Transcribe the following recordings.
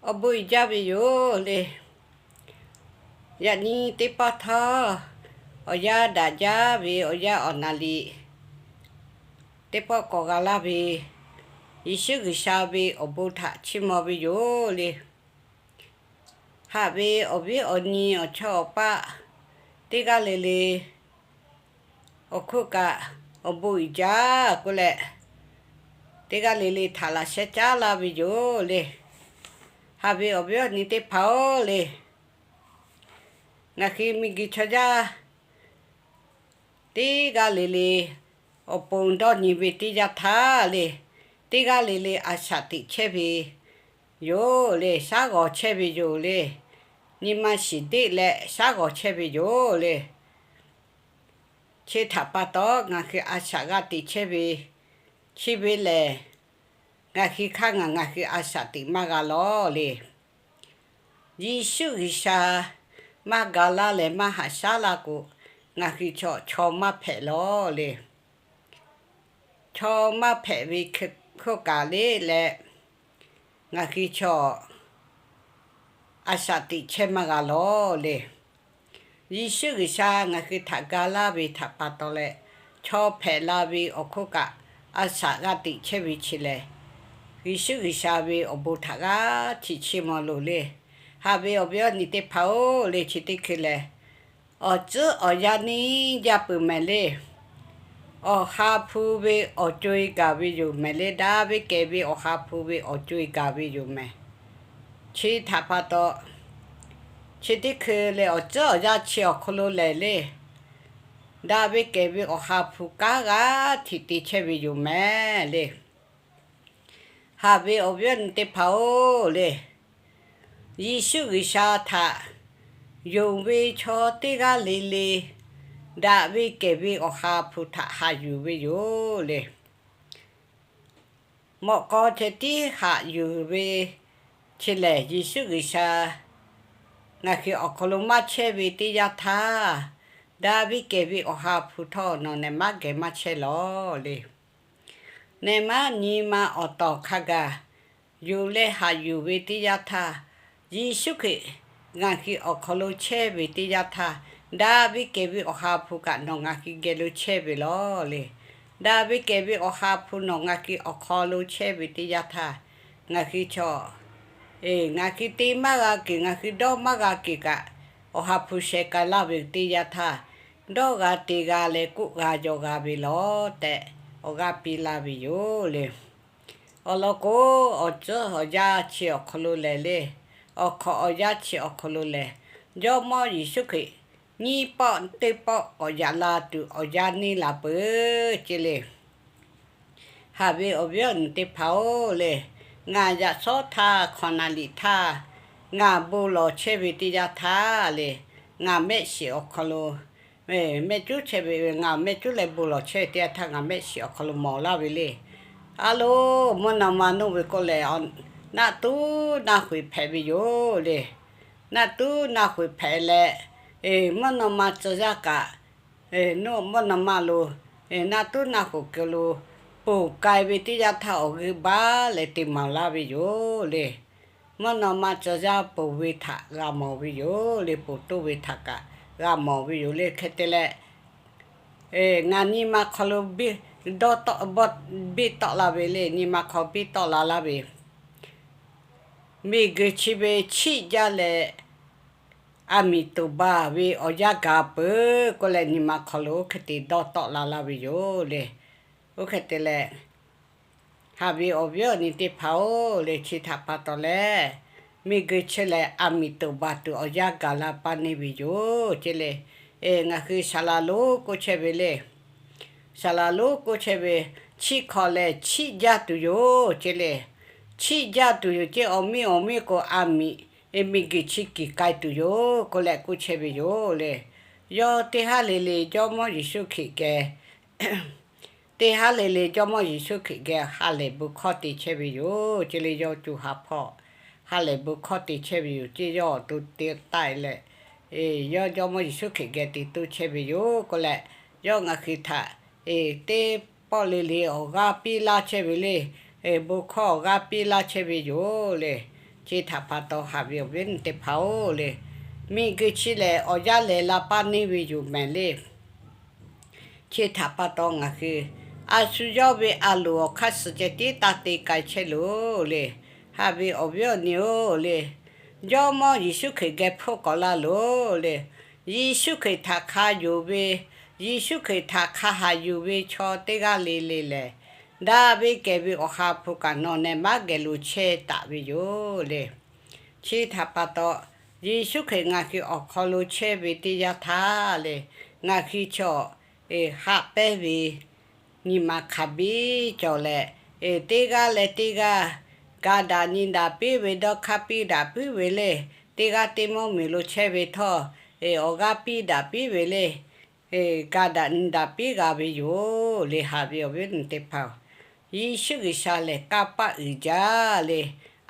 Awˬ bon uiˍ jaˇ ve yoˬ le. Yaꞈ nyi teˇ pawˆ htawˇ, awˬ yanˇ daꞈ jaˇ ve awˬ yanˇ awˬ naˍ riˍ teˇ pawˆ k'awꞈ g'a laˇ ve, Yeˍsuˆ G'uiˬsha ve awˬ bon htaꞈ chiˇ mvuh ve yoˬ le. Haꞈ ve awˬ viˉ awˬ nyi awˬ chawˇ awˬ paˆ teˇ g'aˇ le le awˬ hk'oˆ kaꞈ awˬ bon uiˍ jaˇ k'oˆ leh, teˇ g'aˇ le le htaꞈ laꞈ sheh caˉ laˇ ve yoˬ le. Haꞈ ve awˬ viˉ awˬ nyi teˇ hpaˍ-oˬ le, ngaˬ hui miˬguiˬ chaw yaˇ teˇ g'aˇ le le awˬ pon dawˇ nyi ve teˇ yanˇ htaˇ le, teˇ g'aˇ le le a shaꞈ teꞈ chehˇ ve yoˬ le, shaˉ g'awˬ chehˇ ve yoˬ le. Nyi ma shiˍ deˆ leh shaˉ g'awˬ chehˇ ve yoˬ le. Chi htaꞈ pa taw, ngaˬ hui a shaꞈ g'a teꞈ chehˇ ve, chi ve lehˬ, ngaˬ hui hk'aˇ ngaˬ ngaˬ hui a shaꞈ teꞈ maˇ g'a lawˬ le. Yeˍsuˆ G'uiˬsha maˇ ga laˇ leh maˇ haꞈ shaˉ laˇ k'o, ngaˬ hui chaw chaw maˇ hpehꞈ lawˬ le. Chaw maˇ hpehꞈ ve hk'oˆ kaꞈ le leh, ngaˬ hui chaw a shaꞈ teꞈ chehˇ maˇ g'a lawˬ le. Yeˍsuˆ G'uiˬsha ngaˬ hui htaꞈ ga laˇ ve htaꞈ pa taw leh, chaw hpehꞈ la ve awˬ hk'oˆ kaꞈ a shaꞈ g'a teꞈ chehˇ ve chi lehˬ, Yeˍsuˆ G'uiˬsha ve awˬ bon htaꞈ g'aˇ hteꞈ chiˇ mvuh loˬ le. Haꞈ ve awˬ viˉ awˬ nyi teˇ hpaˍ-oˬ le, chi teˇ hkui lehˬ, awˬ tcuhˉ awˬ yanˇ neˇ jaˇ peuˬ mehˍ le. Awˬ ha hpu ve awˬ co-e gaˬ ve yoˬ mehˍ le. Daꞈ ve kehˬ ve awˬ ha hpu ve awˬ co-e gaˬ ve yoˬ mehˍ. Chi htaꞈ pa taw, chi teˇ hkui lehˬ awˬ tcuhˉ awˬ yanˇ chi awˬ hk'aw lo lehˬ le, daꞈ ve kehˬ ve awˬ ha hpu kanˉ g'aˇ hteꞈ te chehˇ ve yoˬ mehˍ le. Haꞈ ve awˬ viˉ awˬ nyi teˇ hpaˍ-oˬ le, Yeˍsuˆ G'uiˬsha htaꞈ yonˍ ve chaw teˇ g'aˇ le le, daꞈ ve kehˬ ve awˬ ha hpu htaꞈ haꞈ yuˬ ve yoˬ le. Mawꞈ k'aw ceh tiˉ haꞈ yuˬ ve chi lehˬ, Yeˍsuˆ G'uiˬsha ngaˬ hui awˬ hk'aw lo maˇ chehˇ ve teˇ yanˇ htaˇ, daꞈ ve kehˬ ve awˬ ha hpu htawˇ nawˬ nehˬ maˇ geh maˇ chehˇ lawˬ le. Nehˬ maˇ nyi ma awˬ tawˍ hk'a gaˬ yonˍ leh haꞈ yuˬ ve teˇ yanˇ htaˇ, Yeˍsuˆ Hkriꞈ ngaˬ hui awˬ hk'aw lo chehˇ ve teˇ yanˇ htaˇ, daꞈ ve kehˬ ve awˬ ha hpu kaꞈ nawˬ ngaˬ hui geh lo chehˇ ve lawˬ le. Daꞈ ve kehˬ ve awˬ ha hpu nawˬ ngaˬ hui awˬ hk'aw lo chehˇ ve teˇ yanˇ htaˇ, ngaˬ hui chaw, ngaˬ hui te maˇ g'a keˬ, ngaˬ hui dawˇ maˇ g'a keˬ kaꞈ, awˬ ha hpu sheh k'ai laˇ ve teˇ yanˇ htaˇ, dawˇ g'a te g'a leh k'oˆ g'a yaw g'a ve lawˬ tehꞈ awˬ g'aˇ piˇ laˇ ve yoˬ le. Awˬ lawn k'o, awˬ tcuhˉ awˬ yanˇ chi awˬ hk'aw lo lehˬ le, awˬ hk'awꞈ awˬ yanˇ chi awˬ hk'aw lo lehˬ, Jawˇmawˇ Yeˍsuˆ Hkriꞈ nyiˇ pawˆ teˇ pawˆ k'awꞈ yaꞈ la tuˬ awˬ yanˇ neˇ la peuˬ ce le. Haꞈ ve awˬ viˉ awˬ nyi teˇ hpaˍ-oˬ le, ngaˬ yaꞈ shawˉ htaˇ hk'awꞈ naˍ liꞈ htaˇ ngaˬ bon lawˬ chehˇ ve teˇ yanˇ htaˇ le, ngaˬ mehˆ shiˍ awˬ hk'aw lo mehˆ cuˉ chehˇ ve, ngaˬ mehˆ cuˉ leh bon lawˬ chehˇ ve teˇ yanˇ htaˇ ngaˬ mehˆ shiˍ awˬ hk'aw lo mawˬ laˇ ve le. A loˬ, mvuhˇ naw ma nuˇ ve k'oˆ lehˬ, naˆ tuˉ naˆ hoꞈ hpehꞈ ve yoˬ le. Naˆ tuˉ naˆ hoꞈ hpehꞈ leh, mvuhˇ naw ma tcuh yaˇ kaꞈ, mvuhˇ naw ma lo naˆ tuˉ naˆ hoꞈ kuiˬ lo ponˬ k'ai ve teˇ yanˇ htaˇ awˬ g'euˆ baˆ leh te maˍ laˇ ve yoˬ le. Mvuhˇ naw ma tcuh yaˇ ponˬ ve htaꞈ g'a mawˬ ve yoˬ le, ponˬ toˇ ve htaꞈ kaꞈ g'a mawˬ ve yoˬ le. Hk'e te leh, ngaˬ nyi ma hk'aw lo biˇ tawˆ la ve le, nyi ma hk'aw biˇ tawˆ la laˇ ve, miˬguiˬ chi ve chiˆ jaˇ leh, aˬ miˍ toˍ baˬ ve awˬ yanˇ gaˬ peuˬ k'oˆ leh, nyi ma hk'aw lo oˇ hk'e te dawˇ tawˆ la laˇ ve yoˬ le. Oˇ hk'e te leh, haꞈ ve awˬ viˉ awˬ nyi teˇ hpaˍ-oˬ le, chi htaꞈ pa taw leh, miˬguiˬ chi lehˬ aˬ miˍ toˍ baˬ tuˬ awˬ yanˇ gaˬ la paˇ neˇ ve yoˬ ce le. Ngaˬ hui saˍ laˍ lonˉ k'oˆ chehˇ ve le. Saˍ laˍ lonˉ k'oˆ chehˇ ve, chiˆ hk'aw lehˬ chiˆ jaˇ tuˬ yoˬ ce le. Chiˆ jaˇ tuˬ yoˬ ce, awˬ miˇ awˬ miˇ k'o aˬ miˍ miˬguiˬ chi kiˬ k'ai tuˬ yoˬ k'oˆ leh k'oˆ chehˇ ve yoˬ le. Yawˇ teˇ haˉ le le Jawˇmawˇ Yeˍsuˆ Hkriꞈ geh, teˇ haˉ le le Jawˇmawˇ Yeˍsuˆ Hkriꞈ geh ha lehˬ bon hkawˇ te chehˇ ve yoˬ ce le. Yawˇ co ha hpawˇ ha lehˬ bon hkawˇ te chehˇ ve yoˬ ce, yawˇ awˬ to te taˆ leh, yawˇ Jawˇmawˇ Yeˍsuˆ Hkriꞈ geh te toˇ chehˇ ve yoˬ k'oˆ leh, yawˇ ngaˬ hui htaꞈ teˇ pawˆ le le awˬ g'aˇ piˇ laˇ chehˇ ve le. Bon hkawˇ awˬ g'aˇ piˇ laˇ chehˇ ve yoˬ le. Chi htaꞈ pa taw haꞈ ve awˬ viˉ awˬ nyi teˇ hpaˍ-oˬ le, miˬguiˬ chi lehˬ awˬ yanˇ lehˬ la paˇ neˇ ve yoˬ mehˍ le. Chi htaꞈ pa taw ngaˬ hui a shu yawˇ ve a loˍ awˬ hk'aˇ suh ceh tiˉ taˇ te k'ai chehˇ loˬ le. Haꞈ ve awˬ viˉ awˬ nyi-oˬ le, Jawˇmawˇ Yeˍsuˆ Hkriꞈ geh hpfuhˆ k'awꞈ la loˬ le. Yeˍsuˆ Hkriꞈ htaꞈ hk'a yonˍ ve, Yeˍsuˆ Hkriꞈ htaꞈ hk'a haꞈ yuˬ ve chaw teˇ g'aˇ le le lehˬ, daꞈ ve kehˬ ve Awˬ ha hpu kaꞈ nawˬ nehˬ maˇ geh lo chehˇ taˍ ve yoˬ le. Chi htaꞈ pa taw, Yeˍsuˆ Hkriꞈ ngaˬ hui awˬ hk'aw lo chehˇ ve teˇ yanˇ htaˇ le, ngaˬ hui chaw haꞈ pehnˇ ve nyi ma hk'a biˇ cawˬ leh, teˇ g'aˇ leh teˇ g'aˇ ga daꞈ nyi daꞈ piˇ ve, dawˇ hk'aˇ piˇ daꞈ puiˉ ve le. Teˇ g'aˇ teˇ mawˇ miˬ lo chehˇ ve htawˇ, awˬ g'aˇ piˇ daꞈ piˇ ve le. Ga daꞈ nyi daꞈ piˇ g'a ve yoˬ le. Haꞈ ve awˬ viˉ awˬ nyi teˇ hpaˍ-oˬ, Yeˍsuˆ G'uiˬsha lehˬ kanˇ paˆ uiˍ jaˇ le.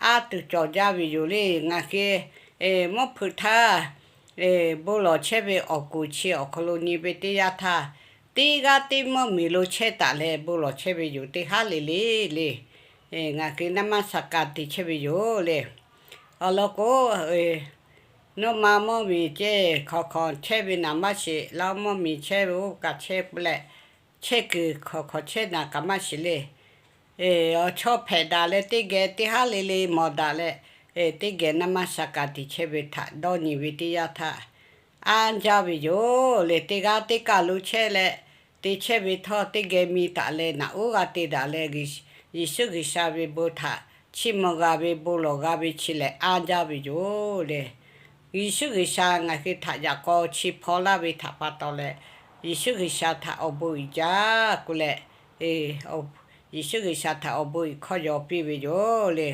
A tuˬ cawˬ jaˇ ve yoˬ le. Ngaˬ hui mvuhˇ hpeuꞈ htaˇ bon lawˬ chehˇ ve awˬ kuˬ chi awˬ hk'aw lo nyi ve teˇ yanˇ htaˇ, teˇ g'aˇ teˇ mawˇ miˬ lo chehˇ taˍ leh bon lawˬ chehˇ ve yoˬ teˇ haˉ le le le. Ngaˬ hui naˆ maˇ shaˍ kaˍ te chehˇ ve yoˬ le. Awˬ lawn k'o, nawˇ ma mawˇ miˬ ceh hk'awꞈ hk'awꞈ chehˇ ve naˍ maˇ shiˍ. Laˇ mawˇ miˬ chehˇ ve oˇ kaꞈ chehˇ k'oˆ leh, chehˇ kuiˬ hk'awꞈ hk'awꞈ chehˇ naˍ kaꞈ maˇ shiˍ le. Awˬ chawˇ hpehꞈ daꞈ leh teˇ geh teˇ haˉ le le mawˬ daꞈ leh, teˇ geh naˆ maˇ shaˍ kaˍ te chehˇ ve htaꞈ dawˇ nyi ve teˇ yanˇ htaˇ, anˇ jaˇ ve yoˬ le. Teˇ g'aˇ teˇ kaˬ lo chehˇ leh, te chehˇ ve htawˇ teˇ geh mi taˍ leh naꞈ uˉ g'a te daꞈ leh, Yeˍsuˆ G'uiˬsha ve bon htaꞈ chiˇ mvuh g'a ve bon lawˬ g'a ve chi lehˬ anˇ jaˇ ve yoˬ le. Yeˍsuˆ G'uiˬsha ngaˬ hui htaꞈ yaꞈ k'aw chi hpaw laˇ ve htaꞈ pa taw leh, Yeˍsuˆ G'uiˬsha htaꞈ awˬ bon uiˍ jaˇ k'oˆ leh, Yeˍsuˆ G'uiˬsha htaꞈ awˬ bon uiˍ hkawˇ yaw piˇ ve yoˬ le.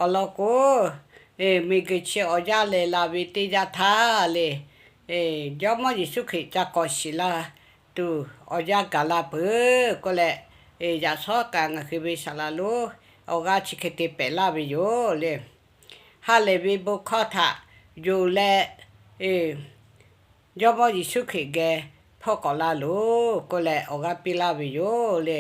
Awˬ lawn k'o, miˬguiˬ chi awˬ yanˇ lehˬ la ve teˇ yanˇ htaˇ le, Jawˇmawˇ Yeˍsuˆ Hkriꞈ ca k'awꞈ shiˍ la tuˬ awˬ yanˇ gaˬ la peuˬ k'oˆ leh, yaꞈ shawˉ kaꞈ ngaˬ hui ve saˍ laˍ lonˉ awˬ g'aˇ chi hk'e te pehˍ laˇ ve yoˬ le. Ha lehˬ ve bon hkawˇ htaꞈ yonˍ leh, Jawˇmawˇ Yeˍsuˆ Hkriꞈ geh hpfuhˆ k'awꞈ la loˬ k'oˆ leh awˬ g'aˇ piˇ laˇ ve yoˬ le.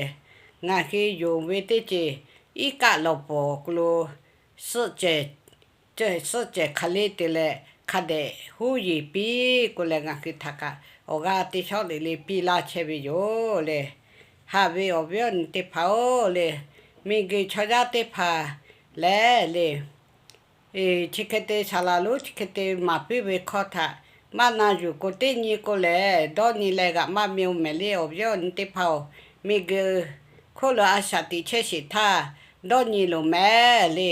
Ngaˬ hui yonˍ ve teˇ ceuˬ iˉ kaˆ lawˬ pawˍ k'o lo, suhˆ cehˬ, suhˆ cehˬ hk'aˬ le te leh hk'a dehꞈ huˉ yeˬ piˇ k'oˆ leh ngaˬ hui htaꞈ kaꞈ awˬ g'aˇ teˇ shawˉ le le piˇ laˇ chehˇ ve yoˬ le. Haꞈ ve awˬ viˉ awˬ nyi teˇ hpaˍ-oˬ le, miˬguiˬ chaw yaˇ teˇ hpaˍ lehˬ le, chi hk'e te saˍ laˍ lonˉ chi hk'e te maˍ piˇ ve hkawˇ htaꞈ maˇ na yuˬ k'o, teˇ nyi k'o lehˬ dawˇ nyi leh g'aꞈ maˇ mi-oˬ mehˍ le. Awˬ viˉ awˬ nyi teˇ hpaˍ-oˬ, miˬguiˬ hk'oˆ lo a shaꞈ teꞈ chehˇ sheˍ htaˇ dawˇ nyi loˬ mehˍ le.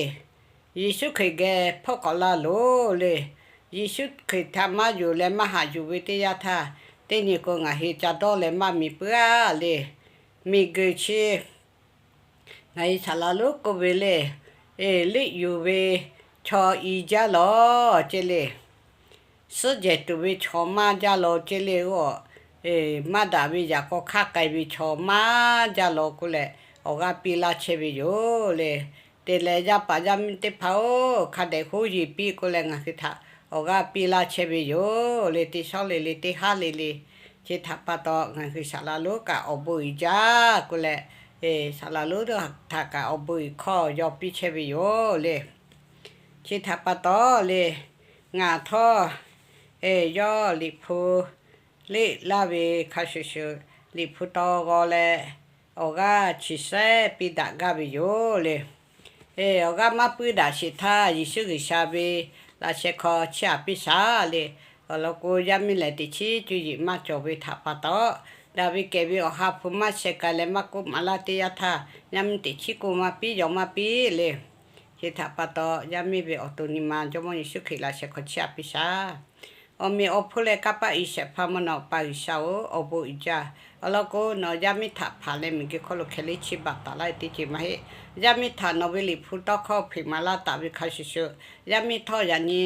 Yeˍsuˆ Hkriꞈ geh hpfuhˆ k'awꞈ la loˬ le. Yeˍsuˆ Hkriꞈ htaꞈ maˇ yonˍ leh maˇ haꞈ yuˬ ve teˇ yanˇ htaˇ, teˇ nyi k'o ngaˬ hui ca dawˇ leh maˇ mi puiˉ-a le. Miˬguiˬ chi ngaˬ hui saˍ laˍ lonˉ k'oˆ ve le, liˆ yuˬ ve chaw i jaˇ lawˬ ceˇ le. Suhˉ jehˬ tuˬ ve chaw maˇ jaˇ lawˬ ceˇ le. Oˇ, maˇ daꞈ ve yaꞈ k'aw hk'aˇ k'ai ve chaw maˇ jaˇ lawˬ k'oˆ leh awˬ g'aˇ piˇ laˇ chehˇ ve yoˬ le. Te leh yaˇ paˍ yaˇ miˇ teˇ hpaˍ-oˬ, hk'a dehꞈ huˉ yeˬ piˇ k'oˆ leh ngaˬ hui htaꞈ awˬ g'aˇ piˇ laˇ chehˇ ve yoˬ le. Teˇ shawˉ le le teˇ haˉ le le. Chi htaꞈ pa taw ngaˬ hui saˍ laˍ lonˉ kaꞈ awˬ bon uiˍ jaˇ k'oˆ leh, saˍ laˍ lonˉ htaꞈ kaꞈ awˬ bon uiˍ hkawˇ yaw piˇ chehˇ ve yoˬ le. Chi htaꞈ pa taw le, ngaˬ htawˇ yawˇ Liꞈ hpu liˆ laˇ ve hk'a shuˍ shuˍ, Liꞈ hpu taw g'aw leh awˬ g'aˇ chi sehˉ piˇ daꞈ gaˇ ve yoˬ le. Awˬ g'aˇ maˇ puiˉ daꞈ sheˍ htaˇ Yeˍsuˆ G'uiˬsha ve laꞈ sheh hk'aw chiˇ aꞈ piˇ shaˍ le. Awˬ lawn k'o, yaˇ miˇ lehˬ teꞈ chiˉ cuˇ yiˍ maˇ cawˬ ve htaꞈ pa taw, daꞈ ve kehˬ ve Awˬ ha hpu maˇ sheh k'ai leh maˇ k'oˆ maˍ laˇ teˇ yanˇ htaˇ, yaˇ miˇ teꞈ chiˉ k'oˆ maˇ piˇ, yaw maˇ piˇ le. Chi htaꞈ pa taw, yaˇ miˇ ve awˬ to nyi ma Jawˇmawˇ Yeˍsuˆ Hkriꞈ laꞈ sheh hk'aw chiˇ aꞈ piˇ shaˍ. Awˬ meꞈ awˬ hponˇ leh kanˇ paˆ i shehˍ hpaˇ mvuhˇ naw pa G'uiˬsha-oˬ, awˬ bon uiˍ jaˇ. Awˬ lawn k'o, nawˬ yaˇ miˇ htaꞈ hpanˍ leh miˬguiˬ hk'oˆ lo hkeh leˇ chiˇ baˬ taˍ laˇ ve teˇ ceuˬ maˇ heˆ. Yaˇ miˇ htaꞈ nawˬ ve Liꞈ hpu tawˇ hkawˇ hpeꞈ maˍ laˇ taˍ ve hk'a shuˍ shuˍ, yaˇ miˇ htawˇ yaꞈ nyi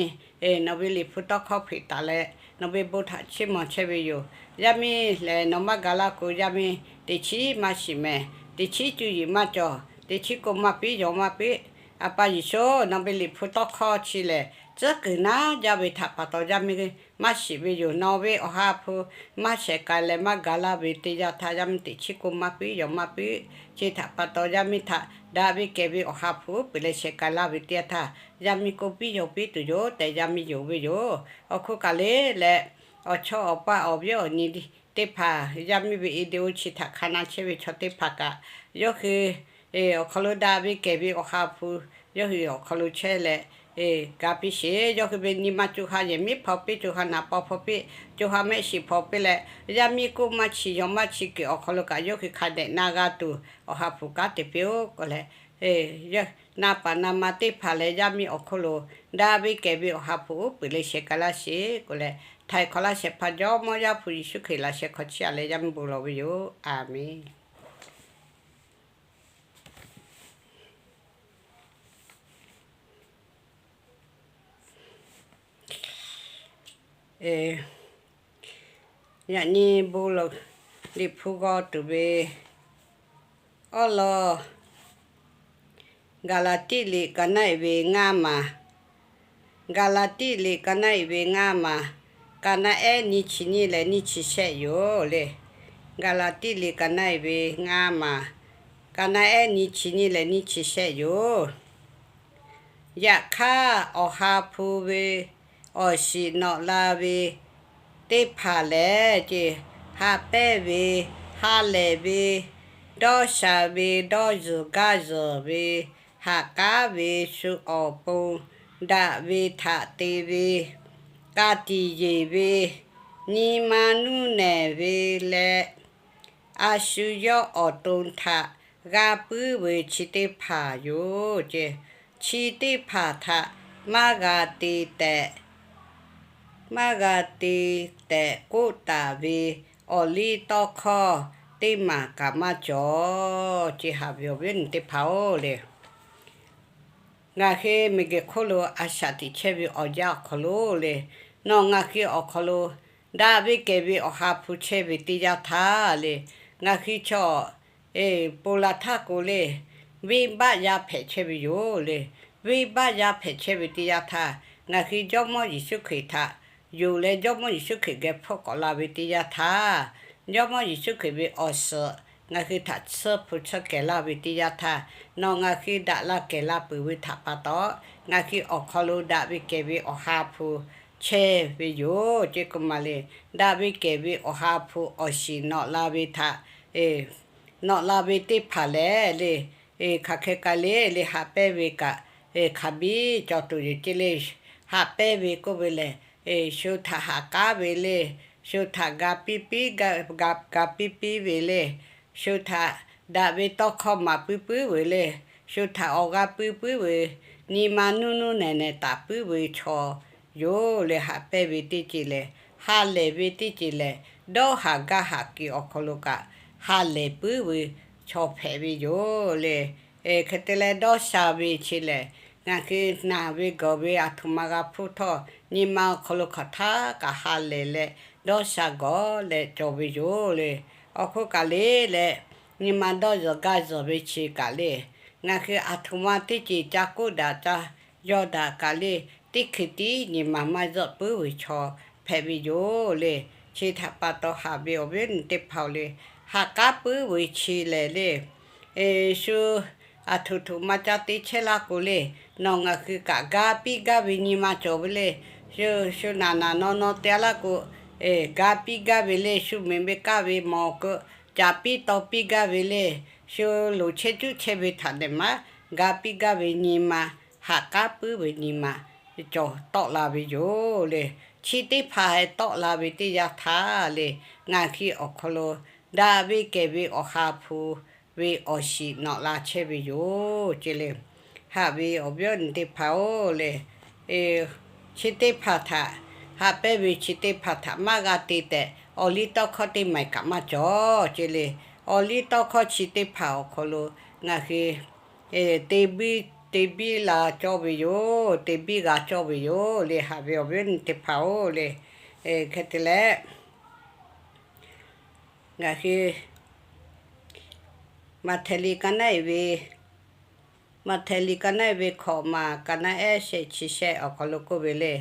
nawˬ ve Liꞈ hpu tawˇ hkawˇ hpeꞈ taˍ leh nawˬ ve bon htaꞈ chiˇ mvuh chehˇ ve yoˬ. Yaˇ miˇ lehˬ nawˬ maˇ ga laˇ k'o, yaˇ miˇ teꞈ chiˉ maˇ shiˍ mehˍ, teꞈ chiˉ cuˇ yiˍ maˇ cawˬ, teꞈ chiˉ k'oˆ maˇ piˇ, yaw maˇ piˇ. A pa Yeˍsuˆ, nawˬ ve Liꞈ hpu tawˇ hkawˇ chi lehˬ tcuhˉ kuiˬ naˉ jaˇ ve htaꞈ pa taw, yaˇ miˇ maˇ shiˍ ve yoˬ. Nawˬ ve awˬ ha hpu maˇ shehˍ k'ai leh maˇ gaˬ laˇ ve teˇ yanˇ htaˇ, yaˇ miˇ teꞈ chiˉ k'oˆ maˇ piˇ, yawˬ maˇ piˇ. Chi htaꞈ pa taw, yaˇ miˇ htaꞈ daꞈ ve kehˬ ve awˬ ha hpu peuˬ leh shehˍ k'ai laˇ ve teˇ yanˇ htaˇ, yaˇ miˇ k'oˆ piˇ yawˬ piˇ tuˬ yoˬ tehꞈ, yaˇ miˇ yonˍ ve yoˬ. Awˬ hk'oˆ kaꞈ le leh, awˬ chawˇ awˬ paˇ awˬ viˉ awˬ nyi teˇ hpaˍ, yaˇ miˇ ve video chi htaꞈ hk'a na chehˇ ve chaw teˇ hpaˍ kaꞈ, yawˇ hui awˬ hk'aw lo daꞈ ve kehˬ ve awˬ ha hpu yawˇ hui awˬ hk'aw lo chehˇ leh ga piˇ sheˍ. Yawˇ hui ve nyi ma co ha yehˬ miˉ hpaw piˇ, co ha naˍ paw hpaw piˇ, co ha mehˆ shiˍ hpaw piˇ leh, yaˇ miˇ k'oˆ maˇ chi yawˬ maˇ chi kuiˬ awˬ hk'aw lo kaꞈ yawˇ hui hk'a dehꞈ na g'a tuˬ awˬ ha hpu kanˉ te piˇ-oˆ k'oˆ leh, na paˍ na ma teˇ hpaˍ leh yaˇ miˇ awˬ hk'oˆ lo daꞈ ve kehˬ ve awˬ ha hpu uˉ peunˍ leh shehˍ k'ai laˇ sheˍ k'oˆ leh, htaiˍ hk'awꞈ laˇ shehˍ hpaˇ Jawˇmawˇ Yaˇ hpu Yeˍsuˆ Hkriꞈ laꞈ sheh hk'aw chiˇ aꞈ leh yaˇ miˇ bon lawˬ ve yoˬ. Aˍmenˍ. Yaꞈ nyi bon lawˬ, Liꞈ hpu g'aw tuˬ ve awˉ lawˇ, Gaˍlaˍtiˆ liꞈ ka naˆ iˍ ve ngaˇ maˬ, Gaˍlaˍtiˆ liꞈ ka naˆ iˍ ve ngaˇ maˬ, ka naˆ ehˉ nyiˇ chi nyiˇ leh nyiˇ chi shehˆ yoˬ le. Gaˍlaˍtiˆ liꞈ ka naˆ iˍ ve ngaˇ maˬ, ka naˆ ehˉ nyiˇ chi nyiˇ leh nyiˇ chi shehˆ yoˬ. Yaꞈ hk'aˇ, awˬ ha hpu ve awˬ shiˍ nawꞈ la ve teˇ hpaˍ lehˬ, ce, haꞈ pehnˇ ve, ha lehˬ ve, dawˇ sha ve, dawˇ zuhˬ gaˇ zuhˬ ve, haꞈ k'aˉ ve, shu awˬ pon daꞈ ve htaꞈ te ve, ka tiꞈ yeˬ ve, nyi ma nuˇ nehˬ ve leh, a shu yawˇ awˬ to htaꞈ g'a puiˉ ve chi teˇ hpaˍ yoˬ ce. Chi teˇ hpaˍ htaꞈ maˇ g'a te tehꞈ, maˇ g'a te tehꞈ k'oˆ taˍ ve awˬ liˇ tawˇ hkawˇ teˇ maˬ kaꞈ maˇ cawˬ ce. Haꞈ ve awˬ viˉ awˬ nyi teˇ hpaˍ-oˬ le, ngaˬ hui miˬguiˬ hk'oˆ lo a shaꞈ teꞈ chehˇ ve awˬ yanˇ awˬ hk'aw lo le, nawˬ ngaˬ hui awˬ hk'aw lo daꞈ ve kehˬ ve awˬ ha hpu chehˇ ve teˇ yanˇ htaˇ le, ngaˬ hui chaw, e, ponˬ laˬ htaˇ k'o le, venˇbaˆ yaˇ hpehꞈ chehˇ ve yoˬ le. Venˇbaˆ yaˇ hpehꞈ chehˇ ve teˇ yanˇ htaˇ, ngaˬ hui Jawˇmawˇ Yeˍsuˆ Hkriꞈ htaꞈ yonˍ leh Jawˇmawˇ Yeˍsuˆ Hkriꞈ geh hpfuhˆ k'awꞈ la ve teˇ yanˇ htaˇ, Jawˇmawˇ Yeˍsuˆ Hkriꞈ ve awˬ suhˍ ngaˬ hui htaꞈ tsuhˇ hpu tsuhˇ kehˬ laˇ ve teˇ yanˇ htaˇ, nawˬ ngaˬ hui daꞈ la kehˬ la peuˬ ve htaꞈ pa taw, ngaˬ hui awˬ hk'aw lo daꞈ ve kehˬ ve awˬ ha hpu chehˇ ve yoˬ ce k'oˆ maˬ le. Daꞈ ve kehˬ ve awˬ ha hpu awˬ shiˍ nawꞈ la ve htaꞈ, nawꞈ la ve teˇ hpaˍ lehˬ le, hk'aˬ hk'e k'ai le le haꞈ pehnˇ ve kaꞈ, hk'aˬ biˇ cawˬ tuˬ yoˬ ce le. Haꞈ pehnˇ ve k'oˆ ve lehˬ, shu htaꞈ haꞈ k'aˉ ve le, shu htaꞈ ga piˇ piˇ, ga piˇ piˇ ve le, shu htaꞈ daꞈ ve tawˇ hkawˇ maˍ puiˉ puiˉ ve le, shu htaꞈ awˬ g'aˇ puiˉ puiˉ ve, nyi ma nuˇ nuˇ nehˬ nehˬ taˍ puiˉ ve chaw yoˬ le. Haꞈ pehnˇ ve teˇ ceuˬ lehˬ, ha lehˬ ve teˇ ceuˬ lehˬ, dawˇ haˍ gaˇ haˍ kuiˬ awˬ hk'aw lo kaꞈ ha lehˬ puiˉ ve chaw hpehꞈ ve yoˬ le. Hk'e te leh dawˇ sha ve chi lehˬ, ngaˬ hui naˬ ve gawˬ ve aˬ htoꞈ ma g'a hpuˇ htawˇ, nyi ma awˬ hk'aw lo hk'aˬ htaˇ kaꞈ ha lehˬ leh dawˇ sha gawˬ leh cawˬ ve yoˬ le. Awˬ hk'oˆ kaꞈ le leh, nyi ma dawˇ zuhˬ gaˇ zuhˬ ve chi kaꞈ le, ngaˬ hui aˬ htoꞈ ma teˇ ceuˬ ca k'oˆ daꞈ ca yawˇ daꞈ kaꞈ le, teˇ hkui tiˉ nyi ma maˇ zuhˆ puiˉ ve chaw hpehꞈ ve yoˬ le. Chi htaꞈ pa taw haꞈ ve awˬ viˉ awˬ nyi teˇ hpaˍ-oˬ le, ha k'aˉ puiˉ ve chi lehˬ le, shu aˬ htoꞈ htoꞈ ma ca te chehˇ laˇ k'o le, nawˬ ngaˬ hui kaꞈ ga piˇ gaˇ ve nyi ma cawˬ ve le. Shu naˬ naˬ naw naw te laˇ k'o, ga piˇ gaˇ ve le. Shu meꞈ ve kaˇ ve mawˬ k'o, caˍ piˇ taw piˇ gaˇ ve le. Shu loˍ chehˇ cuˉ chehˇ ve htaꞈ nehˬ maˇ ga piˇ gaˇ ve nyi ma, ha k'aˉ puiˉ ve nyi ma cawˬ tawˆ la ve yoˬ le. Chi teˇ hpaˍ heh tawˆ la ve teˇ yanˇ htaˇ le, ngaˬ hui awˬ hk'aw lo daꞈ ve kehˬ ve awˬ ha hpu ve awˬ shiˍ nawꞈ la chehˇ ve yoˬ ce le. Haꞈ ve awˬ viˉ awˬ nyi teˇ hpaˍ-oˬ le, chi teˇ hpaˍ htaꞈ, haꞈ pehnˇ ve chi teˇ hpaˍ htaꞈ maˇ g'a te tehꞈ awˬ liˇ tawˇ hkawˇ teˇ maˬ kaꞈ maˇ cawˬ ce le. Awˬ liˇ tawˇ hkawˇ chi teˇ hpaˍ awˬ hk'aw lo ngaˬ hui te biˇ la cawˇ ve yoˬ, te biˇ g'a cawˇ ve yoˬ le. Haꞈ ve awˬ viˉ awˬ nyi teˇ hpaˍ-oˬ le, hk'e te leh ngaˬ hui Maꞈhtehˍ liꞈ ka naˆ iˍ ve Maꞈhtehˍ liꞈ ka naˆ ve hkawꞈ maˬ, ka naˆ ehˉ shehˆ chi shehˆ awˬ hk'aw lo k'oˆ ve le,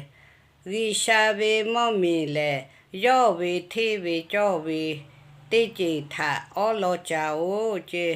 G'uiˬsha ve mvuhˇmiˬ lehˬ, yawˇ ve hteˇ ve cawˇ ve teˇ ceuˬ htaꞈ awˉ lawˇ ca-oˬ ce.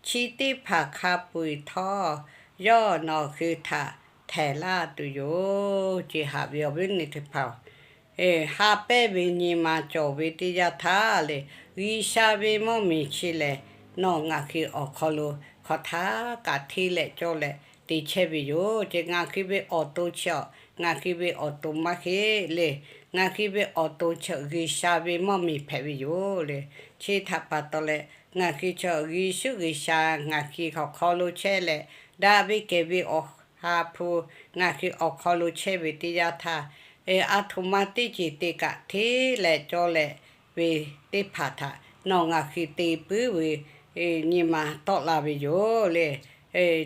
Chi teˇ hpaˍ hk'a peu-eˬ htawˇ, yawˇ nawˬ hui htaꞈ htehˍ laˇ tuˬ yoˬ ce. Haꞈ ve awˬ viˉ awˬ nyi teˇ hpaˍ-oˬ, ha pehˇ ve nyi ma cawˬ ve teˇ yanˇ htaˇ le, G'uiˬsha ve mvuhˇmiˬ chi lehˬ, nawˬ ngaˬ hui awˬ hk'aw lo hk'aw htaˇ kaꞈ hteˇ leh cawˇ leh te chehˇ ve yoˬ ce. Ngaˬ hui ve awˬ to chi-awˬ, ngaˬ hui ve awˬ to maˇ heˆ le. Ngaˬ hui ve awˬ to chi G'uiˬsha ve mvuhˇmiˬ hpehꞈ ve yoˬ le. Chi htaꞈ pa taw leh, ngaˬ hui chi Yeˍsuˆ G'uiˬsha ngaˬ hui awˬ hk'aw lo chehˇ leh, daꞈ ve kehˬ ve Awˬ ha hpu ngaˬ hui awˬ hk'aw lo chehˇ ve teˇ yanˇ htaˇ, aˬ htoꞈ ma teˇ ceuˬ te kaꞈ hteˇ leh cawˇ leh ve teˇ hpaˍ htaꞈ nawˬ ngaˬ hui te puiˉ ve nyi ma tawˆ la ve yoˬ le.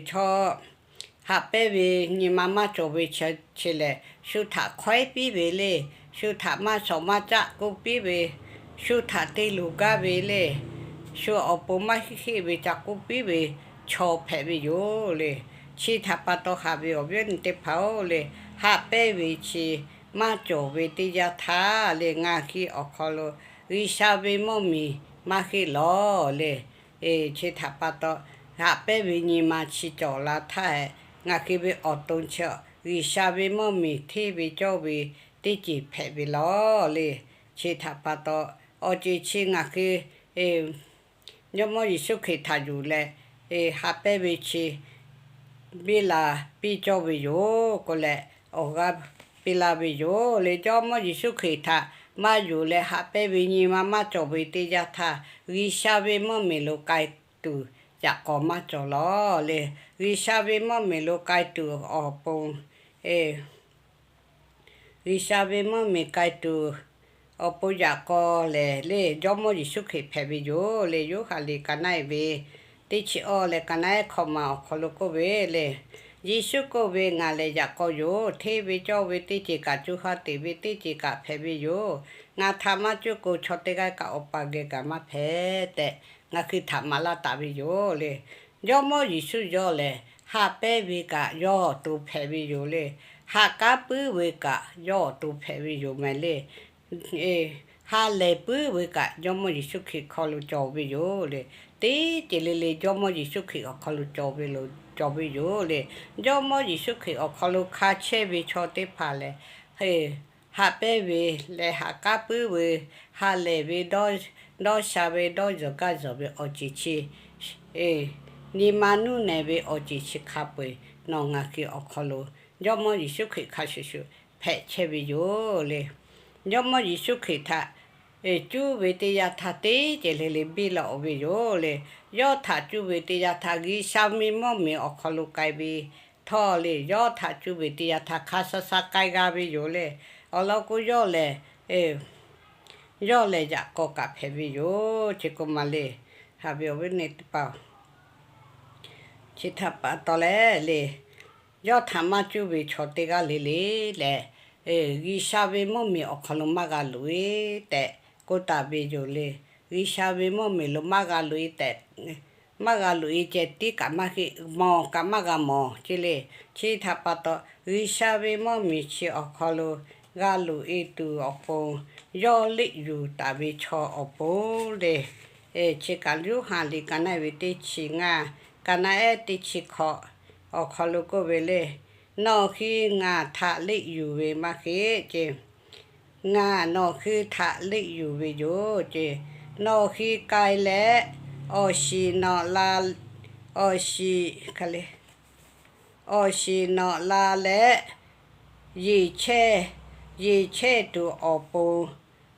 Chaw ha pehˇ ve nyi ma maˇ cawˬ ve chi lehˬ, shu htaꞈ hk'awehˉ piˇ ve le. Shu htaꞈ maˇ shawˍ maˇ caˆ k'oˆ piˇ ve, shu htaꞈ te luˬ gaˇ ve le. Shu awˬ pon maˇ heˆ heˆ ve ca k'oˆ piˇ ve chaw hpehꞈ ve yoˬ le. Chi htaꞈ pa taw haꞈ ve awˬ viˉ awˬ nyi teˇ hpaˍ-oˬ le, ha pehˇ ve chi maˇ cawˬ ve teˇ yanˇ htaˇ le, ngaˬ hui awˬ hk'aw lo G'uiˬsha ve mvuhˇmiˬ maˇ heˆ lawˬ le. Chi htaꞈ pa taw, ha pehˇ ve nyi ma chi cawˬ la htaˇ hehꞈ, ngaˬ hui ve awˬ to chi G'uiˬsha ve mvuhˇmiˬ hteˇ ve cawˇ ve teˇ ceuˬ hpehꞈ ve lawˬ le. Chi htaꞈ pa taw, awˬ ceuˬ chi ngaˬ hui Jawˇmawˇ Yeˍsuˆ Hkriꞈ htaꞈ yuˬ leh ha pehˇ ve chi biˇ la piˇ cawˇ ve yoˬ k'oˆ leh, awˬ g'aˇ piˇ laˇ ve yoˬ le. Jawˇmawˇ Yeˍsuˆ Hkriꞈ htaꞈ maˇ yuˬ leh ha pehˇ ve nyi ma maˇ cawˬ ve teˇ yanˇ htaˇ, G'uiˬsha ve mvuhˇmiˬ lo k'ai tuˬ yaꞈ k'aw maˇ cawˬ lawˬ le. G'uiˬsha ve mvuhˇmiˬ lo k'ai tuˬ awˬ pon G'uiˬsha ve mvuhˇmiˬ k'ai tuˬ awˬ pon yaꞈ k'aw lehˬ le, Jawˇmawˇ Yeˍsuˆ Hkriꞈ hpehꞈ ve yoˬ le. Yoˇhanˬ liꞈ ka naˆ ehˉ ve teˇ chi awˇ leh ka naˆ ehˉ hkawꞈ maˬ awˬ hk'aw lo k'oˆ ve le, Yeˍsuˆ k'oˆ ve, Ngaˬ lehˬ yaꞈ k'aw yoˬ. Hteˇ ve cawˇ ve teˇ ceuˬ kaꞈ, co ha teꞈ ve teˇ ceuˬ kaꞈ hpehꞈ ve yoˬ. Ngaˬ htaꞈ maˇ cuˇ k'o, chaw teˇ g'aˇ kaꞈ Awˬ pa geh gaˬ maˇ hpehꞈ tehꞈ, ngaˬ hui htaꞈ maˍ laˇ taˍ ve yoˬ le. Jawˇmawˇ Yeˍsuˆ yawˇ lehˬ, ha pehˇ ve kaꞈ yawˇ awˬ to hpehꞈ ve yoˬ le. Ha k'aˉ puiˉ ve kaꞈ yawˇ awˬ to hpehꞈ ve yoˬ mehˍ le. Ha lehˬ puiˉ ve kaꞈ Jawˇmawˇ Yeˍsuˆ Hkriꞈ hk'aw lo cawˬ ve yoˬ le. Teˇ ceuˬ le le Jawˇmawˇ Yeˍsuˆ Hkriꞈ awˬ hk'aw lo cawˬ ve yoˬ le. Jawˇmawˇ Yeˍsuˆ Hkriꞈ awˬ hk'aw lo hk'a chehˇ ve chaw teˇ hpaˍ lehˬ, ha pehˇ ve leh ha k'aˉ puiˉ ve, ha lehˬ ve, dawˇ sha ve, dawˇ yawˬ gaˇ yawˬ ve awˬ ceuˬ chi, nyi ma nuˇ nehˬ ve awˬ ceuˬ chi hk'a peu-eˬ nawˬ ngaˬ hui awˬ hk'aw lo Jawˇmawˇ Yeˍsuˆ Hkriꞈ hk'a shuˍ shuˍ hpehꞈ chehˇ ve yoˬ le. Jawˇmawˇ Yeˍsuˆ Hkriꞈ htaꞈ cuˇ ve teˇ yanˇ htaˇ teˇ ceuˬ le le biˇ la-oˬ ve yoˬ le. Yawˇ htaꞈ cuˇ ve teˇ yanˇ htaˇ G'uiˬsha ve mvuhˇmiˬ awˬ hk'aw lo k'ai ve htawˇ le, yawˇ htaꞈ cuˇ ve teˇ yanˇ htaˇ hk'a sha sha k'ai g'a ve yoˬ le. Awˬ lawn k'o, yawˇ lehˬ, yawˇ lehˬ yaꞈ k'aw kaꞈ hpehꞈ ve yoˬ ce k'oˆ ma le. Haꞈ ve awˬ viˉ awˬ nyi teˇ hpaˍ-oˬ, chi htaꞈ pa taw leh le, yawˇ htaꞈ maˇ cuˇ ve chaw teˇ g'aˇ le le lehˬ, G'uiˬsha ve mvuhˇmiˬ awˬ hk'aw lo maˇ g'a loꞈ-e tehꞈ k'oˆ taˍ ve yoˬ le. G'uiˬsha ve mvuhˇmiˬ lo maˇ g'a loꞈ-e tehꞈ, maˇ g'a loꞈ-e ceh tiˉ kaꞈ maˇ heˆ, mawˬ kaꞈ maˇ g'a mawˬ ce le. Chi htaꞈ pa taw, G'uiˬsha ve mvuhˇmiˬ chi awˬ hk'aw lo g'a loꞈ-e tuˬ awˬ pon, yawˇ liꞈ yuˬ taˍ ve chaw awˬ pon le. Chi kaꞈ Yoˇhanˬ liꞈ ka naˆ ve teˇ chi ngaˇ, ka naˆ ehˉ teˇ chi hkawꞈ awˬ hk'aw lo k'oˆ ve le, Nawˬ hui ngaˬ htaꞈ liꞈ yuˬ ve maˇ heˆ ce, ngaˬ nawˬ hui htaꞈ liꞈ yuˬ ve yoˬ ce. Nawˬ hui k'ai leh, awˬ shiˍ nawꞈ la, awˬ shiˍ, awˬ shiˍ nawꞈ la leh, yeˬ chehˇ, yeˬ chehˇ tuˬ awˬ pon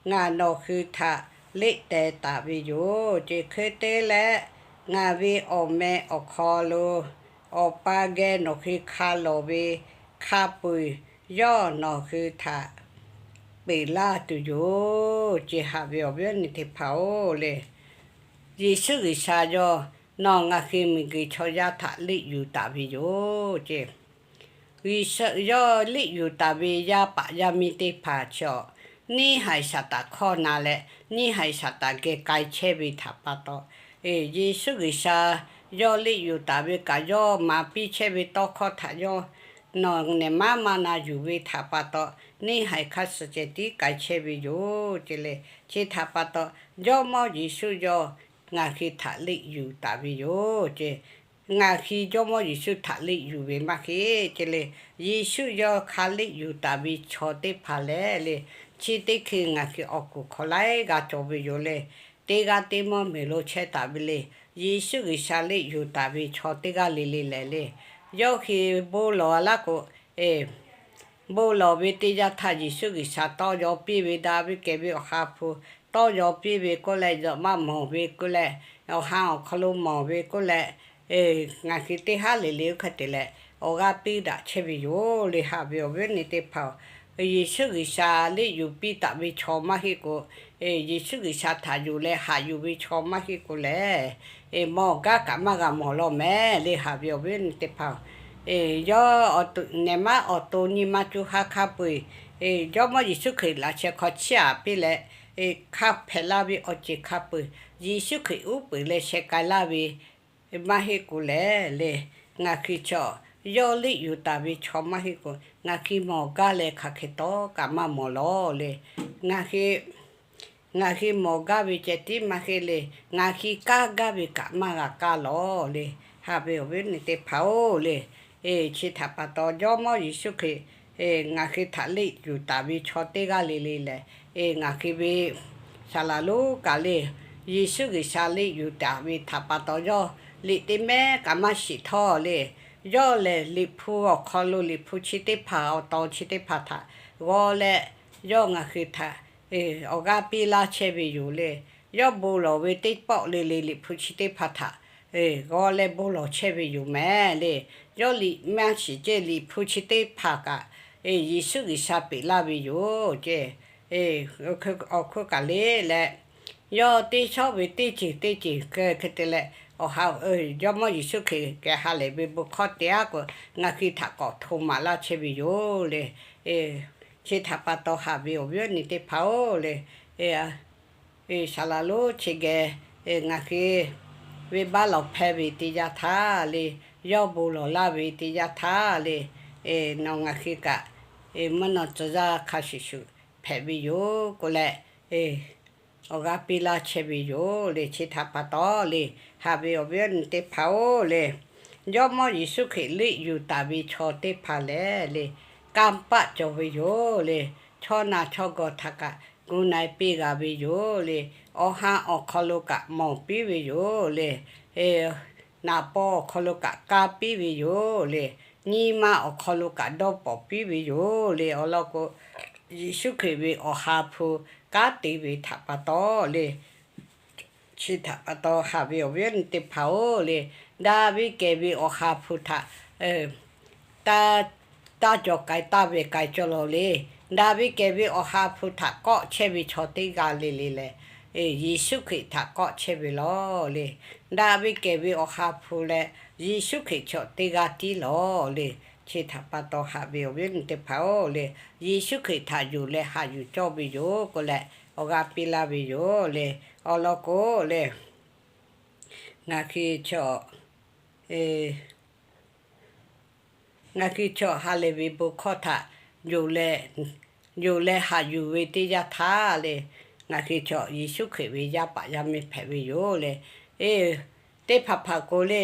ngaˬ nawˬ hui htaꞈ liꞈ teh taˍ ve yoˬ ce. Hk'e te leh, ngaˬ ve awˬ meh awˬ hk'aw lo Awˬ pa geh nawˬ hui hk'a lawˬ ve hk'a peu-eˬ yawˇ nawˬ hui htaꞈ peꞈ laˇ tuˬ yoˬ ce. Haꞈ ve awˬ viˉ awˬ nyi teˇ hpaˍ-oˬ le, Yeˍsuˆ G'uiˬsha yawˇ nawˬ ngaˬ hui miˬguiˬ chaw yaˇ htaꞈ liꞈ yuˬ taˍ ve yoˬ ce. G'uiˬsha yawˇ liꞈ yuˬ taˍ ve yaˇ paˍ yaˇ miˇ teˇ hpaˍ chi-awˬ, neˇhaiˬ Saˍtanˍ hkawˇ na leh, neˇhaiˬ Saˍtanˍ geh k'ai chehˇ ve htaꞈ pa taw, Yeˍsuˆ G'uiˬsha yawˇ liꞈ yuˬ taˍ ve kaꞈ yawˇ maˍ piˇ chehˇ ve tawˇ hkawˇ htaꞈ yawˇ nawˬ nehˬ maˉ maˇ na yuˬ ve htaꞈ pa taw, neˇ haiˬ hk'a suh ceh tiˉ k'ai chehˇ ve yoˬ ce le. Chi htaꞈ pa taw, Jawˇmawˇ Yeˍsuˆ yawˇ ngaˬ hui htaꞈ liꞈ yuˬ taˍ ve yoˬ ce. Ngaˬ hui Jawˇmawˇ Yeˍsuˆ htaꞈ liꞈ yuˬ ve maˇ heˆ ce le. Yeˍsuˆ yawˇ hk'a liꞈ yuˬ taˍ ve chaw teˇ hpaˍ lehˬ le, chi teˇ hkui ngaˬ hui awˬ kuˬ hk'aw laiˉ g'a cawˬ ve yoˬ le. Teˇ g'aˇ teˇ mawˇ meˬ lo chehˇ taˍ ve le. Yeˍsuˆ G'uiˬsha liꞈ yuˬ taˍ ve chaw teˇ g'aˇ le le lehˬ le, yawˇ hui bon lawˬ laˇ k'o, bon lawˬ ve teˇ yanˇ htaˇ Yeˍsuˆ G'uiˬsha tawˇ yaw piˇ ve, daꞈ ve kehˬ ve Awˬ ha hpu tawˇ yaw piˇ ve k'oˆ leh, yaꞈ maˇ mawˬ ve k'oˆ leh, awˬ ha awˬ hk'aw lo mawˬ ve k'oˆ leh, ngaˬ hui teˇ haˉ le le oˇ hk'e te leh awˬ g'aˇ piˇ daꞈ chehˇ ve yoˬ le. Haꞈ ve awˬ viˉ awˬ nyi teˇ hpaˍ-oˬ, Yeˍsuˆ G'uiˬsha liꞈ yuˬ piˇ taˍ ve chaw maˇ heˆ k'o, Yeˍsuˆ G'uiˬsha htaꞈ yuˬ leh haꞈ yuˬ ve chaw maˇ heˆ k'o lehˬ, mawˬ gaˇ kaꞈ maˇ g'a mawˬ law mehˍ le. Haꞈ ve awˬ viˉ awˬ nyi teˇ hpaˍ-oˬ, yawˇ nehˬ maˉ awˬ to nyi ma co ha hk'a peu-eˬ, Jawˇmawˇ Yeˍsuˆ Hkriꞈ laꞈ sheh hk'aw chiˇ aꞈ piˇ leh, hk'a hpehꞈ la ve awˬ ceuˬ hk'a peu-eˬ Yeˍsuˆ Hkriꞈ uˉ peunˍ leh sheh k'ai laˇ ve maˇ heˆ k'o lehˬ le, ngaˬ hui chaw yawˇ liꞈ yuˬ taˍ ve chaw maˇ heˆ k'o, ngaˬ hui mawˬ gaˇ leh hk'aˬ hk'e tawˇ kaꞈ maˇ mawˬ law le. Ngaˬ hui ngaˬ hui mawˬ gaˇ ve ceh tiˉ maˇ heˆ le, ngaˬ hui kaˇ gaˇ ve kaꞈ maˇ g'a kaˇ law le. Haꞈ ve awˬ viˉ awˬ nyi teˇ hpaˍ-oˬ le, chi htaꞈ pa taw Jawˇmawˇ Yeˍsuˆ Hkriꞈ ngaˬ hui htaꞈ liꞈ yuˬ taˍ ve chaw teˇ g'aˇ le le lehˬ, ngaˬ hui ve saˍ laˍ lonˉ kaꞈ le, Yeˍsuˆ G'uiˬsha liꞈ yuˬ taˍ ve htaꞈ pa taw yawˇ liꞈ teˇ mehˉ kaꞈ maˇ shiˍ htawˇ le, yawˇ lehˬ Liꞈ hpu awˬ hk'aw lo Liꞈ hpu chi teˇ hpaˍ awˬ taw chi teˇ hpaˍ htaꞈ g'aw leh, yawˇ ngaˬ hui htaꞈ awˬ g'aˇ piˇ laˇ chehˇ ve yoˬ le. Yawˇ bon lawˬ ve teˇ pawˆ le le Liꞈ hpu chi teˇ hpaˍ htaꞈ g'aw leh bon lawˬ chehˇ ve yoˬ mehˍ le. Yawˇ liꞈ maˇ shiˍ ceˇ, Liꞈ hpu chi teˇ hpaˍ kaꞈ Yeˍsuˆ G'uiˬsha peꞈ laˇ ve yoˬ ceˇ. Awˬ hk'oˆ kaꞈ le leh, yawˇ teˇ shawˉ ve teˇ ceuˬ teˇ ceuˬ hk'e te leh, awˬ ha Jawˇmawˇ Yeˍsuˆ Hkriꞈ geh ha lehˬ ve bon hkawˇ te aˉ k'o, ngaˬ hui htaꞈ k'awꞈ hto maˍ laˇ chehˇ ve yoˬ le. Chi htaꞈ pa taw haꞈ ve awˬ viˉ awˬ nyi teˇ hpaˍ-oˬ le, saˍ laˍ lonˉ chi geh ngaˬ hui venˇbaˆ lawˬ hpehˇ ve teˇ yanˇ htaˇ le, yawˇ bon lawˬ laˇ ve teˇ yanˇ htaˇ le, nawˬ ngaˬ hui kaꞈ mvuhˇ naw tcuh yaˇ hk'a shuˍ shuˍ hpehꞈ ve yoˬ k'oˆ leh, awˬ g'aˇ piˇ laˇ chehˇ ve yoˬ le. Chi htaꞈ pa taw le, haꞈ ve awˬ viˉ awˬ nyi teˇ hpaˍ-oˬ le, Jawˇmawˇ Yeˍsuˆ Hkriꞈ liꞈ yuˬ taˍ ve chaw teˇ hpaˍ lehˬ le, kanˇ paˆ cawˬ ve yoˬ le. Chaw na chaw gawˬ htaꞈ kaꞈ gu na-e piˇ g'a ve yoˬ le. Awˬ ha awˬ hk'aw lo kaꞈ mawˬ piˇ ve yoˬ le. Naˍ paw awˬ hk'aw lo kaꞈ kaˇ piˇ ve yoˬ le. Nyi ma awˬ hk'aw lo kaꞈ dawˇ pawˍ piˇ ve yoˬ le. Awˬ lawn k'o, Yeˍsuˆ Hkriꞈ ve Awˬ ha hpu kanˉ te ve htaꞈ pa taw le, chi htaꞈ pa taw haꞈ ve awˬ viˉ awˬ nyi teˇ hpaˍ-oˬ le, daꞈ ve kehˬ ve Awˬ ha hpu htaꞈ taˇ cawˬ k'ai taˇ ve k'ai cawˬ law le. Daꞈ ve kehˬ ve Awˬ ha hpu htaꞈ kawˆ chehˇ ve chaw teˇ g'aˇ le le lehˬ, Yeˍsuˆ Hkriꞈ htaꞈ kawˆ chehˇ ve law le. Daꞈ ve kehˬ ve Awˬ ha hpu leh Yeˍsuˆ Hkriꞈ chaw teˇ g'aˇ tiˉ law le. Chi htaꞈ pa taw haꞈ ve awˬ viˉ awˬ nyi teˇ hpaˍ-oˬ le, Yeˍsuˆ Hkriꞈ htaꞈ yonˍ leh haꞈ yuˬ cawˇ ve yoˬ k'oˆ leh, awˬ g'aˇ piˇ laˇ ve yoˬ le. Awˬ lawn k'o le, ngaˬ hui chaw ngaˬ hui chaw ha lehˬ ve bon hkawˇ htaꞈ yonˍ leh haꞈ yuˬ ve teˇ yanˇ htaˇ le, ngaˬ hui chaw Yeˍsuˆ Hkriꞈ ve yaˇ paˍ yaˇ miˇ hpehꞈ ve yoˬ le. Teˇ hpaˍ hpaˍ k'o le,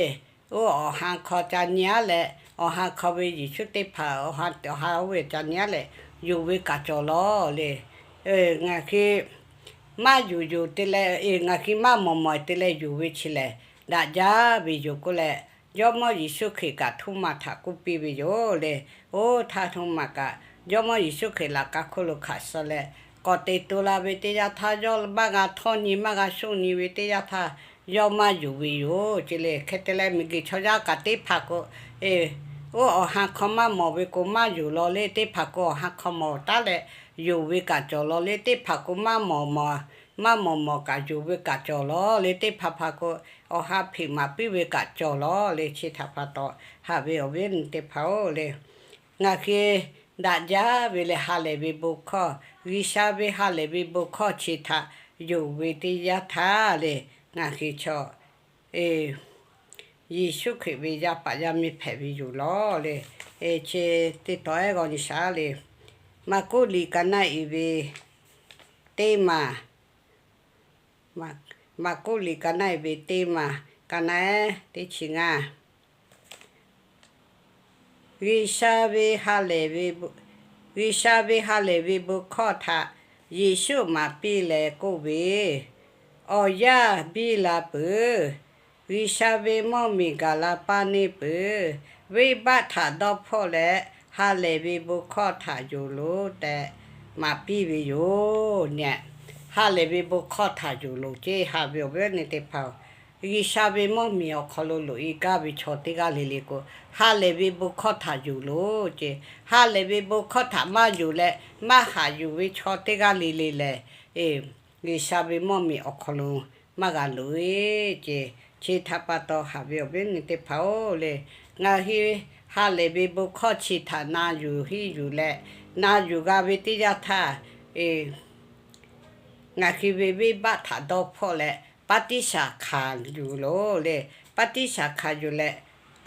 oˇ awˬ ha hk'aw ca nyi aˉ leh, awˬ ha hk'aw ve Yeˍsuˆ teˇ hpaˍ awˬ ha oˇ ve ca nyi aˉ leh, yonˍ ve kaꞈ cawˬ law le. Ngaˬ hui maˇ yonˍ yoˬ te leh, ngaˬ hui maˇ mawˬ mawˬ te leh yonˍ ve chi lehˬ, daꞈ jaˇ ve yoˬ k'oˆ leh, Jawˇmawˇ Yeˍsuˆ Hkriꞈ kaꞈ htoˇ ma htaꞈ k'oˆ piˇ ve yoˬ le. Oˇ htaˇ htoˇ ma kaꞈ Jawˇmawˇ Yeˍsuˆ Hkriꞈ laꞈ ka hk'oˆ lo hk'aˬ suh leh k'awꞈ te to la ve teˇ yanˇ htaˇ, yawˇ maˇ g'a htawˇ nyi maˇ g'a shoˆ nyi ve teˇ yanˇ htaˇ, yawˇ maˇ yonˍ ve yoˬ ce le. Hk'e te leh miˬguiˬ chaw yaˇ kaꞈ teˇ hpaˍ k'o, oˇ awˬ ha hk'aw maˇ mawˬ ve k'o maˇ yonˍ law le. Teˇ hpaˍ k'o awˬ ha hk'aw mawˬ taˉ leh yonˍ ve kaꞈ cawˬ law le. Teˇ hpaˍ k'o maˇ mawˬ mawˬ, maˇ mawˬ mawˬ kaꞈ yonˍ ve kaꞈ cawˬ law le. Teˇ hpaˍ hpaˍ k'o awˬ ha hpeꞈ maˍ piˇ ve kaꞈ cawˬ law le. Chi htaꞈ pa taw haꞈ ve awˬ viˉ awˬ nyi teˇ hpaˍ-oˬ le, ngaˬ hui daꞈ jaˇ ve leh ha lehˬ ve bon hkawˇ, G'uiˬsha ve ha lehˬ ve bon hkawˇ chi htaꞈ yonˍ ve teˇ yanˇ htaˇ le, ngaˬ hui chaw, Yeˍsuˆ Hkriꞈ ve yaˇ paˍ yaˇ miˇ hpehꞈ ve yoˬ lawˬ le. Chi teˇ tawˬ ehˉ g'aw nyi shaˍ le. Maˍkuˆ liꞈ ka naˆ iˍ ve teˇ maˬ, Maˍkuˆ liꞈ ka naˆ iˍ ve teˇ maˬ, ka naˆ ehˉ teˇ chi ngaˇ. G'uiˬsha ve ha lehˬ ve, G'uiˬsha ve ha lehˬ ve bon hkawˇ htaꞈ Yeˍsuˆ maˍ piˇ leh k'oˆ ve, Awˬ yanˇ biˇ la peuˬ. G'uiˬsha ve mvuhˇmiˬ gaˬ la paˇ neˇ peuˬ. Venˇbaˆ htaꞈ dawˇ hpawˇ leh ha lehˬ ve bon hkawˇ htaꞈ yonˍ loˬ tehꞈ maˍ piˇ ve yoˬ. Ha lehˬ ve bon hkawˇ htaꞈ yonˍ loˬ ceˇ. Haꞈ ve awˬ viˉ awˬ nyi teˇ hpaˍ-oˬ, G'uiˬsha ve mvuhˇmiˬ awˬ hk'aw lo loꞈ e gaˇ ve chaw teˇ g'aˇ le le k'o, ha lehˬ ve bon hkawˇ htaꞈ yonˍ loˬ ceˇ. Ha lehˬ ve bon hkawˇ htaꞈ maˇ yonˍ leh maˇ haꞈ yuˬ ve chaw teˇ g'aˇ le le lehˬ, G'uiˬsha ve mvuhˇmiˬ awˬ hk'aw lo maˇ g'a loꞈ e ceˇ. Chi htaꞈ pa taw haꞈ ve awˬ viˉ awˬ nyi teˇ hpaˍ-oˬ le, ngaˬ hui ha lehˬ ve bon hkawˇ chi htaꞈ na yuˬ henˇ yuˬ leh na yuˬ g'a ve teˇ yanˇ htaˇ, ngaˬ hui ve venˇbaˆ htaꞈ dawˇ hpawˇ leh paˍtiˉsaˍ hkanˍ yuˬ loˬ le. Paˍtiˉsaˍ hkanˍ yuˬ leh,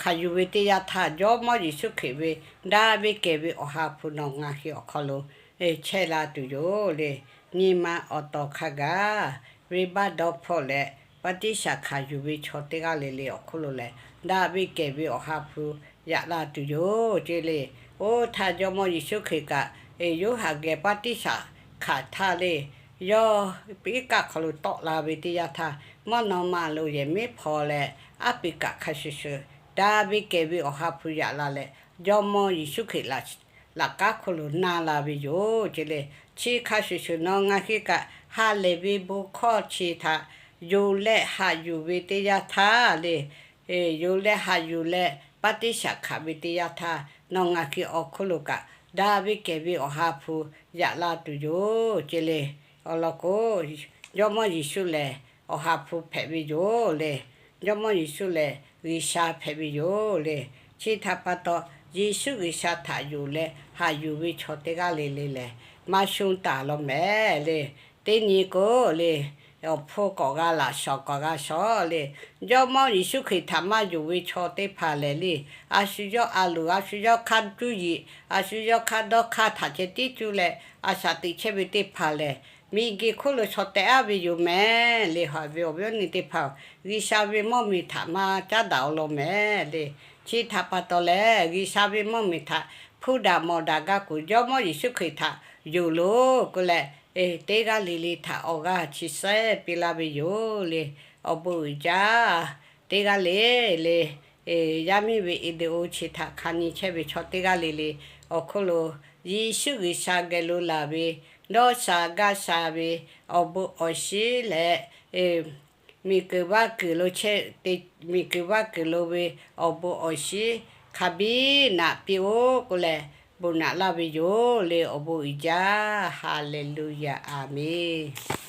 hkanˍ yuˬ ve teˇ yanˇ htaˇ Jawˇmawˇ Yeˍsuˆ Hkriꞈ ve daꞈ ve kehˬ ve Awˬ ha hpu nawˬ ngaˬ hui awˬ hk'aw lo chehˇ la tuˬ yoˬ le. Nyi ma awˬ tawˍ hk'a gaˬ venˇbaˆ dawˇ hpawˇ leh paˍtiˉsaˍ hkanˍ yuˬ ve chaw teˇ g'aˇ le le awˬ hk'oˆ lo lehˬ, daꞈ ve kehˬ ve Awˬ ha hpu yaꞈ la tuˬ yoˬ ceˇ le. Oˇ htaˇ Jawˇmawˇ Yeˍsuˆ Hkriꞈ kaꞈ, Yoˇhanˬ geh paˍtiˉsaˍ hkanˍ htaˇ le, yawˇ iˉ kaˆ hk'aw lo tawˆ la ve teˇ yanˇ htaˇ, mvuhˇ naw ma lo yehˬ miˉ hpaw leh, aˉ peꞈ kaꞈ hk'a shuˍ shuˍ daꞈ ve kehˬ ve Awˬ ha hpu yaꞈ la leh, Jawˇmawˇ Yeˍsuˆ Hkriꞈ laꞈ k'aˉ hk'oˆ lo na la ve yoˬ ceˇ le. Chi hk'a shuˍ shuˍ nawˬ ngaˬ hui kaꞈ ha lehˬ ve bon hkawˇ chi htaꞈ yonˍ leh haꞈ yuˬ ve teˇ yanˇ htaˇ le, yonˍ leh haꞈ yuˬ leh paˍtiˉsaˍ hkanˍ ve teˇ yanˇ htaˇ, nawˬ ngaˬ hui awˬ hk'oˆ lo kaꞈ daꞈ ve kehˬ ve Awˬ ha hpu yaꞈ la tuˬ yoˬ ceˇ le. Awˬ lawn k'o, Jawˇmawˇ Yeˍsuˆ lehˬ Awˬ ha hpu hpehꞈ ve yoˬ le. Jawˇmawˇ Yeˍsuˆ lehˬ G'uiˬsha hpehꞈ ve yoˬ le. Chi htaꞈ pa taw, Yeˍsuˆ G'uiˬsha htaꞈ yonˍ leh haꞈ yuˬ ve chaw teˇ g'aˇ le le lehˬ, maˇ shonˇ taˍ law mehˍ le. Teˇ nyi k'o le, awˬ hpfuhˇ k'awꞈ g'a laꞈ shawˍ k'awꞈ g'a shawˍ le. Jawˇmawˇ Yeˍsuˆ Hkriꞈ htaꞈ maˇ yonˍ ve chaw teˇ hpaˍ lehˬ le, a shu yawˇ a loˍ, a shu yawˇ hk'aˇ cuˇ yiˍ, a shu yawˇ hk'aˇ dawˇ hk'aˇ htaꞈ ceh tiˉ cuˇ leh a shaꞈ teꞈ chehˇ ve teˇ hpaˍ lehˬ, miˬguiˬ hk'oˆ lo chaw tehꞈ aˉ ve yoˬ mehˍ le. Haꞈ ve awˬ viˉ awˬ nyi teˇ hpaˍ-oˬ, G'uiˬsha ve mvuhˇmiˬ htaꞈ maˇ caˉ daꞈ-o law mehˍ le. Chi htaꞈ pa taw lehˬ, G'uiˬsha ve mvuhˇmiˬ htaꞈ hpuˇ daꞈ mawˬ daꞈ gaˇ kuˬ Jawˇmawˇ Yeˍsuˆ Hkriꞈ htaꞈ yonˍ loˬ k'oˆ leh, teˇ g'aˇ le le htaꞈ awˬ g'aˇ chi sehˉ piˇ laˇ ve yoˬ le. Awˬ bon uiˍ jaˇ. Teˇ g'aˇ le le, yaˇ miˇ ve video chi htaꞈ hk'a nyi chehˇ ve chaw teˇ g'aˇ le le awˬ hk'oˆ lo Yeˍsuˆ G'uiˬsha geh lo laˬ ve dawˇ sha gaˇ sha ve awˬ bon awˬ shinˉ leh, miˬguiˬ vaˇ kuiˬ lo chehˇ, miˬguiˬ vaˇ kuiˬ lo ve awˬ bon awˬ shinˉ hk'a biˇ naꞈ piˇ-oˆ k'oˆ leh, bon naꞈ laˇ ve yoˬ le. Awˬ bon uiˍ jaˇ. Haˍleˍluˍyaˍ. Aˍmenˍ.